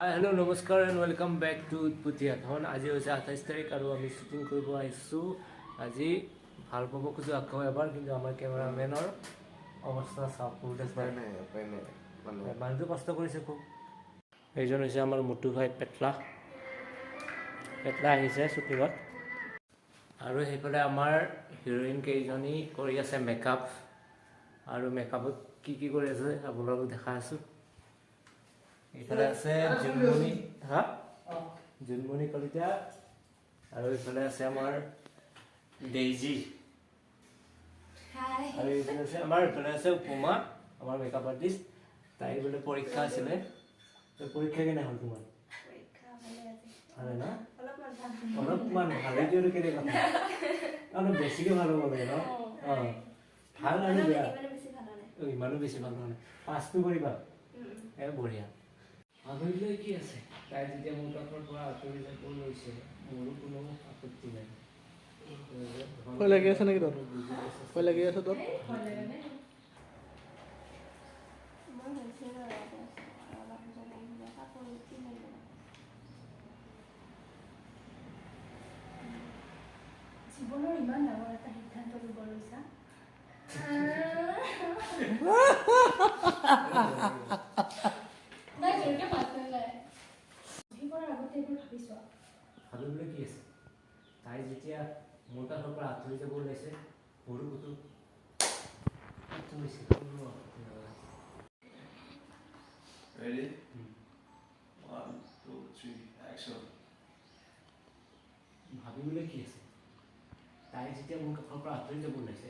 হাই, hello', নমস্কাৰ and welcome back to উৎপতীয়া ধন। আজি হৈছে 28 তাৰিখ আৰু আমি শ্বুটিং কৰিব আহিছোঁ আজি। ভাল পাব খোজোঁ আকৌ এবাৰ, কিন্তু আমাৰ কেমেৰামেনৰ অৱস্থা চাওক, বহুত আছে। উপায় নাই, উপায় নাই মানে। মানুহটো কষ্ট কৰিছে খুব। এইজন হৈছে আমাৰ মুটু ভাই, পেটলা পেটলা আহিছে শ্বুটিঙত। আৰু সেইফালে আমাৰ হিৰ'ইন কেইজনী কৰি আছে মেকআপ। আৰু মেকআপত কি কি কৰি আছে আপোনালোকক দেখাই আছোঁ। এইফালে আছে জোনমণি, হা, জোনমণি কলিতা। আৰু এইফালে আছে আমাৰ ডেইজি। আৰু এইফালে আছে আমাৰ, এইফালে আছে উপমা, আমাৰ মেকআপ আৰ্টিষ্ট। তাই বোলে পৰীক্ষা আছিলে। তো পৰীক্ষা কেনে হ'ল তোমাৰ? ভালে ন? অলপমান ভাল। এইটো আৰু কেনে কথা? অলপ বেছিকে ভাল হ'ব লাগে ন? অঁ, ভাল আৰু বেয়া। অ, ইমানো বেছি ভাল হোৱা নাই। পাছটো কৰিবা। এ বঢ়িয়া। ভাবিবলৈ কি আছে? তাই যেতিয়া মোৰ কাষৰ পৰা আঁতৰি যাব লৈছে, মোৰো কোনো আপত্তি নাই। ভয় লাগি আছে নেকি তোৰ? ভয় লাগি আছে তোৰ? মই হৈছে বাৰু, ইয়াতে আছোঁ। আৰু অলপ পিছত আহিব, কাপোৰ কিনি ল'ব। জীৱনৰ ইমান ডাঙৰ এটা সিদ্ধান্ত ল'ব লৈছা। নাই, জোৰকে মাত নাই। চহী কৰাৰ আগতে এবাৰ ভাবি চোৱা। ভাবিবলৈ কি আছে? তাই যেতিয়া মোৰ কাষৰ পৰা আঁতৰি যাব ওলাইছে, মোৰো ক'তো আঁতৰিছে, কোনো আপত্তি নাই। Ready, one, two, three, action. ভাবিবলৈ কি আছে? তাই যেতিয়া মোৰ কাষৰ পৰা আঁতৰি যাব ওলাইছে,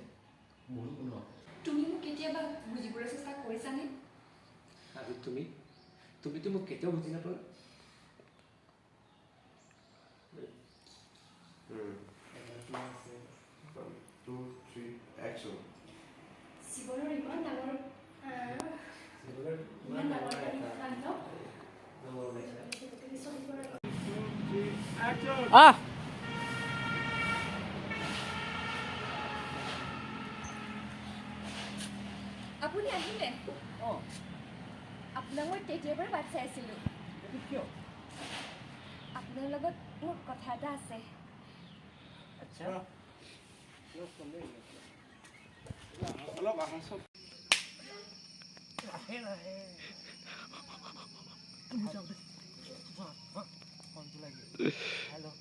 মোৰো কোনো আপত্তি নাই। তুমি মোক কেতিয়াবা বুজিবলৈ চেষ্টা কৰিছানে? আৰু তুমি, তুমিতো মোক কেতিয়াও বুজি নাপালা। One, two, three, action. জীৱনৰ ইমান ডাঙৰ জীৱনৰ ইমান ডাঙৰ এটা সিদ্ধান্ত ল'ব ওলাইছে। গতিকে চহী কৰাৰ আহ। আপুনি আহিলে? অঁ। আপোনাক মই তেতিয়াৰ পৰা বাট চাই আছিলোঁ। এইটো কিয়? আপোনাৰ লগত মোৰ কথা এটা আছে। আচ্ছা। অলপ আহাচোন। লাহে লাহে ফোনটো লাগে। হেল্ল',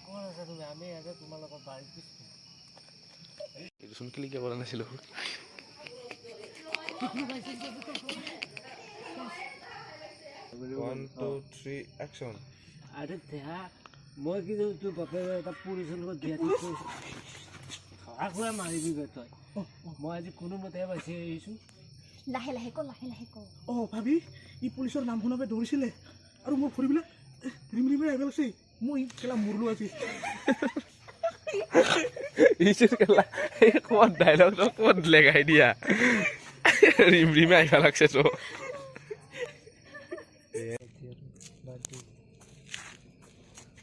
ক'ত আছা তুমি? আমি ইয়াতে তোমালোকৰ বাৰীত পিছফালে। এইটোচোন ক্লিকে কৰা নাছিলোঁ। One, two, three, action. আৰে দেহা, মই কিন্তু তোৰ বাপেৰে এটা পুলিচৰ লগত বিয়া ঠিক কৰিছোঁ। খোৱা খোৱা মাৰিবি গৈ তই। মই আজি কোনোমতে বাচি আহিছোঁ। লাহে লাহে ক, লাহে লাহে ক। অঁ ভাবি, ই পুলিচৰ নাম শুনাবে দৌৰিছিলে আৰু মোৰ ভৰিবিলাক ৰিম ৰিমে আহিব লাগছে। মই কেলা মৰলো আজি। কেলা, এই ক'ত ডাইলগটো ক'ত লেগাই দিয়া, ৰিম ৰিমে আহিব লাগছে তো।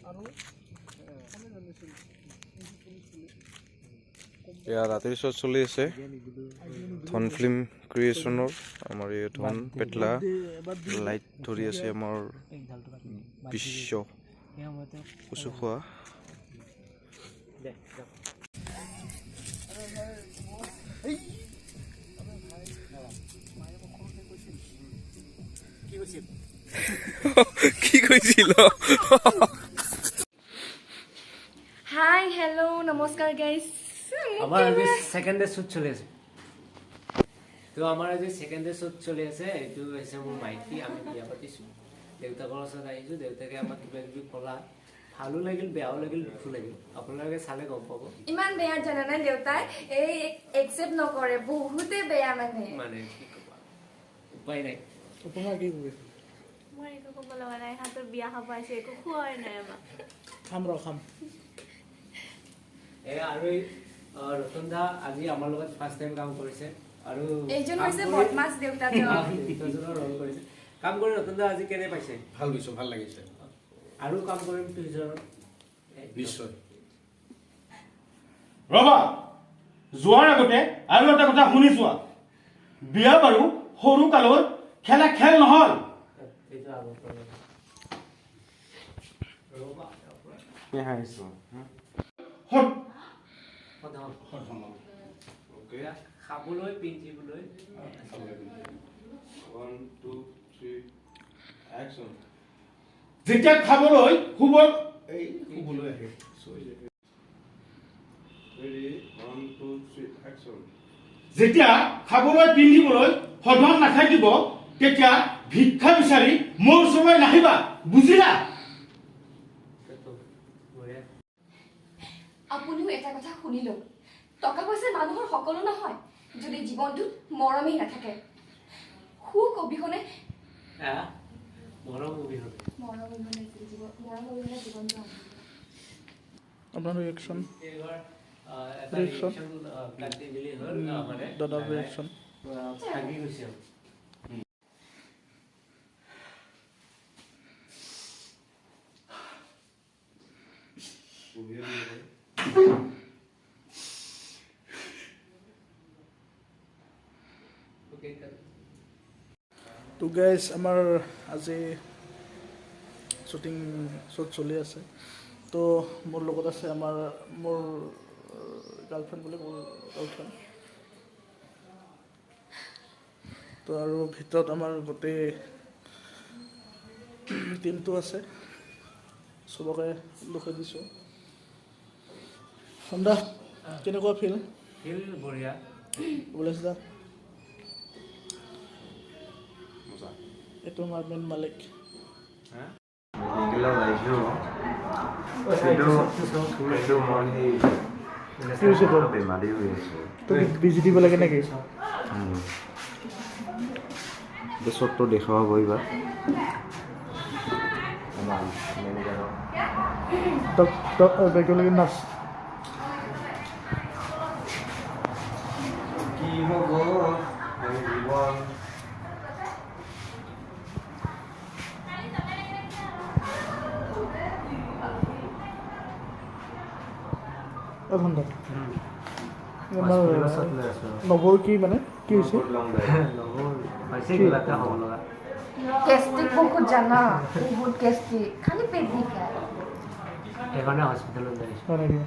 আৰু এয়া ৰাতিৰ শ্বট চলি আছে ধন ফিল্ম ক্ৰিয়েশ্যনৰ। আমাৰ এই ধন পেটলা লাইট ধৰি আছে, আমাৰ বিশ্ব সেই সময়তে কচু খোৱা। দে যাওক। কি কৈছিল? কি কৈছিল? হাই, হেল্ল', নমস্কাৰ গাইজ। আমাৰ আজি ছেকেণ্ড ডে শ্বুট চলি আছে। তো আমাৰ আজি ছেকেণ্ড ডে শ্বুট চলি আছে। এইটো হৈছে মোৰ মাইকী, আমি বিয়া পাতিছোঁ। দেউতাকৰ ওচৰত আহিছোঁ। দেউতাকে আমাক কিবা কিবি ক'লা, ভালো লাগিল, বেয়াও লাগিল, দুখো লাগিল। আপোনালোকে চালে গম পাব। ইমান বেয়া জানানে, দেউতাই এই একচেপ্ট নকৰে, বহুতে বেয়া মানে। মানে কি ক'বা, উপায় নাই। উপমা কি কৰিছে? মই একো ক'ব লগা নাই। হাতৰ বিয়া খাব আহিছে, একো খোৱাই নাই আমাক। খাম ৰ, খাম। এই আৰু এই ৰতন দা আজি আমাৰ লগত ফাৰ্ষ্ট টাইম কাম কৰিছে আৰু এইজন কাম হৈছে বদমাছ দেউতাজন। দেউতাজনৰ ৰল কৰিছে। কাম কৰি ৰতন দা আজি কেনে পাইছে? ভাল পাইছোঁ, ভাল লাগিছে। আৰু কাম কৰিম ফিউচাৰত। নিশ্চয়। ৰবা, যোৱাৰ আগতে আৰু এটা কথা শুনি চোৱা। বিয়া বাৰু সৰু কালৰ খেলা খেল নহয়। এইটো আগৰ পৰা ৰ'বা। খাবলৈ পিন্ধিবলৈ। 1 2 3 action. যেতিয়া খাবলৈ শুব এই শুবলৈ আহে। Ready, 1 2 3 action. যেতিয়া খাবলৈ পিন্ধিবলৈ সধন নাথাকিব তেতিয়া ভিক্ষা বিচাৰি মোৰ ওচৰলৈ নাহিবা, বুজিলা? আপুনিও এটা কথা শুনি লওক, টকা পইচা মানুহৰ সকলো নহয় যদি জীৱনটোত মৰমেই নাথাকে। সুখ অবিহনে মৰম অবিহনে জীৱনটো। আপোনাৰ ৰিয়েকশ্যন? ৰিয়েকশ্যন দাদাৰ ৰিয়েকশ্যন ভাগি গৈছে। তো গাইজ, আমাৰ আজি শ্বুটিং শ্বুট চলি আছে। তো মোৰ লগত আছে আমাৰ মোৰ গাৰ্লফ্ৰেণ্ড বুলি ক'ব, গাৰ্লফ্ৰেণ্ড। তো আৰু ভিতৰত আমাৰ গোটেই টিমটো আছে, চবকে দেখুৱাই দিছোঁ। সন্ধ্যা কেনেকুৱা ফিল? ফিল বঢ়িয়া। ওলাইছে দা, এইটো আমাৰ মেইন মালিক। বিজি দিব লাগে নেকি? শ্বটটো দেখুৱাব এইবাৰ। নাচ কি হ'ব জীৱন। নৱৰ কি মানে কি হৈছে? গেষ্ট্ৰিক বহুত জানা, বহুত গেষ্ট্ৰিক, খালি পেট বিষায়। সেইকাৰণে হস্পিটেলত লৈ আহিছোঁ। হয় নেকি?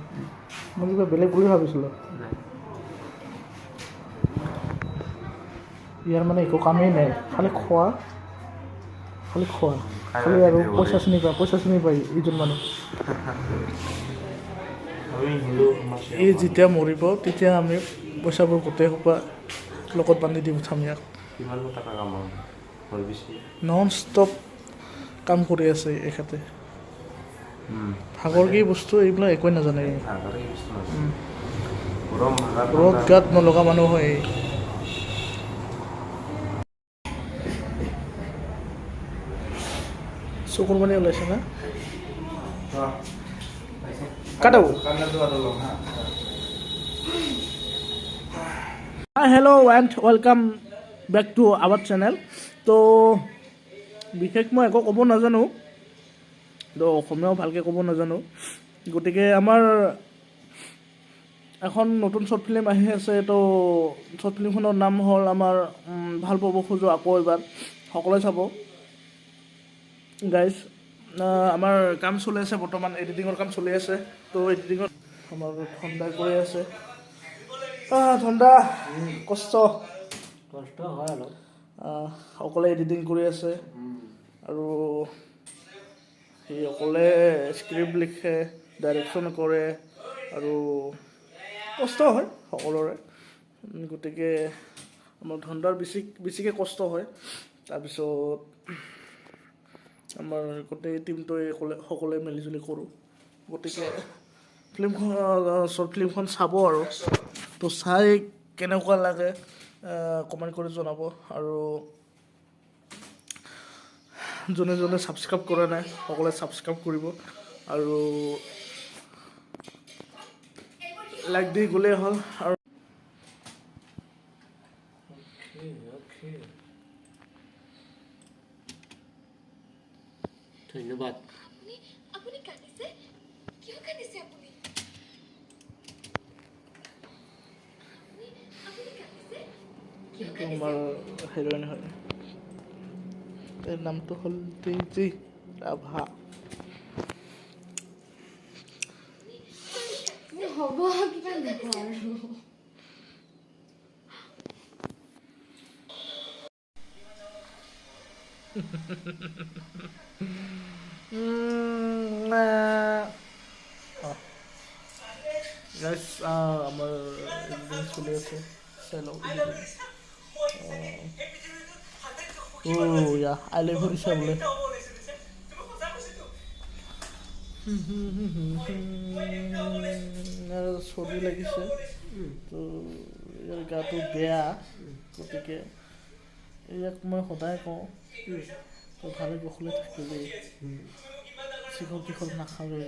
মই কিবা বেলেগ বুলি ভাবিছিলোঁ। ইয়াৰ মানে একো কামেই নাই, খালি খোৱা, খালি খোৱা, খালি আৰু পইচা চিনি পায়, পইচা চিনি পায় এইজন মানুহ। এই যেতিয়া মৰিব তেতিয়া আমি পইচাবোৰ গোটেই সোপা লগত বান্ধি দি পঠাম ইয়াক। নন ষ্টপ কাম কৰি আছে এখেতে। ভাগৰ কি বস্তু এইবিলাক একোৱেই নাজানে। ৰ'দ গাত নলগা মানুহ হয়। চকুৰ পানী ওলাইছে না? কাটো। Hello and welcome back to our channel. তো বিশেষ মই একো ক'ব নাজানো, তো অসমীয়াও ভালকৈ ক'ব নাজানো। গতিকে আমাৰ এখন নতুন শ্বৰ্ট ফিল্ম আহি আছে। তো শ্বৰ্ট ফিল্মখনৰ নাম হ'ল আমাৰ ভাল পাব খোজোঁ আকৌ এবাৰ, সকলোৱে চাব গাইজ। আমাৰ কাম চলি আছে বৰ্তমান, এডিটিঙৰ কাম চলি আছে। তো এডিটিঙত আমাৰ ঠাণ্ডা কৰি আছে। ঠাণ্ডা কষ্ট কষ্ট হয় অলপ। অকলে এডিটিং কৰি আছে আৰু সি অকলে স্ক্ৰিপ্ট লিখে, ডাইৰেকশ্যন কৰে আৰু কষ্ট হয় সকলোৰে। গতিকে আমাৰ ঠাণ্ডাৰ বেছিকৈ কষ্ট হয়। তাৰপিছত আমাৰ গোটেই টিমটোৱে সকলোৱে মিলিজুলি কৰোঁ। গতিকে ফিল্মখন, শ্বৰ্ট ফিল্মখন চাব আৰু তো চাই কেনেকুৱা লাগে কমেণ্ট কৰি জনাব। আৰু যোনে যোনে ছাবস্ক্ৰাইব কৰা নাই সকলোৱে ছাবস্ক্ৰাইব কৰিব আৰু লাইক দি গ'লেই হ'ল। আৰু ধন্যবাদ। আপুনি কান্দিছে? কিয় কান্দিছে আপুনি? আমাৰ হিৰইন হয়। তাইৰ নামটো হ'ল ডেইজী ৰাভা। হ'ব, কিবা দিব আৰু। গাইছ, আমাৰ এডিটিং চলি আছে, চাই লওঁ। অ' ইয়া, I love দিছে বোলে। ইয়াৰ চৰ্দি লাগিছে, তো ইয়াৰ গাটো বেয়া। গতিকে ইয়াক মই সদায় কওঁ, তই ভালে কুশলে থাকিবি, চিখৰ টিখৰ নাখাবি।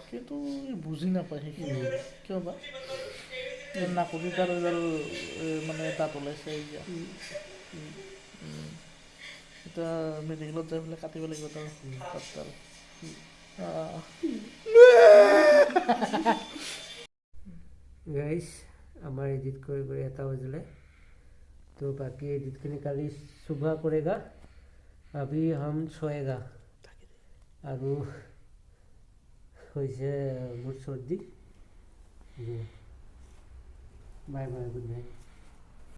কিন্তু ই বুজি নাপায় সেইখিনি, কিয় বা। ইয়াৰ নাকতি তাৰ এডাল মানে দাঁত ওলাইছে। এতিয়া এতিয়া মেডিকেলত যাই পেলাই কাটিব লাগিব তাৰ দাঁতডাল। গাইছ, আমাৰ এডিট কৰি কৰি 1 বাজিলে। তো বাকী এডিটখিনি কালি सुबह करेगा, अभी हम सोएगा। আৰু হৈছে মোৰ চৰ্দি। Bye bye, good night.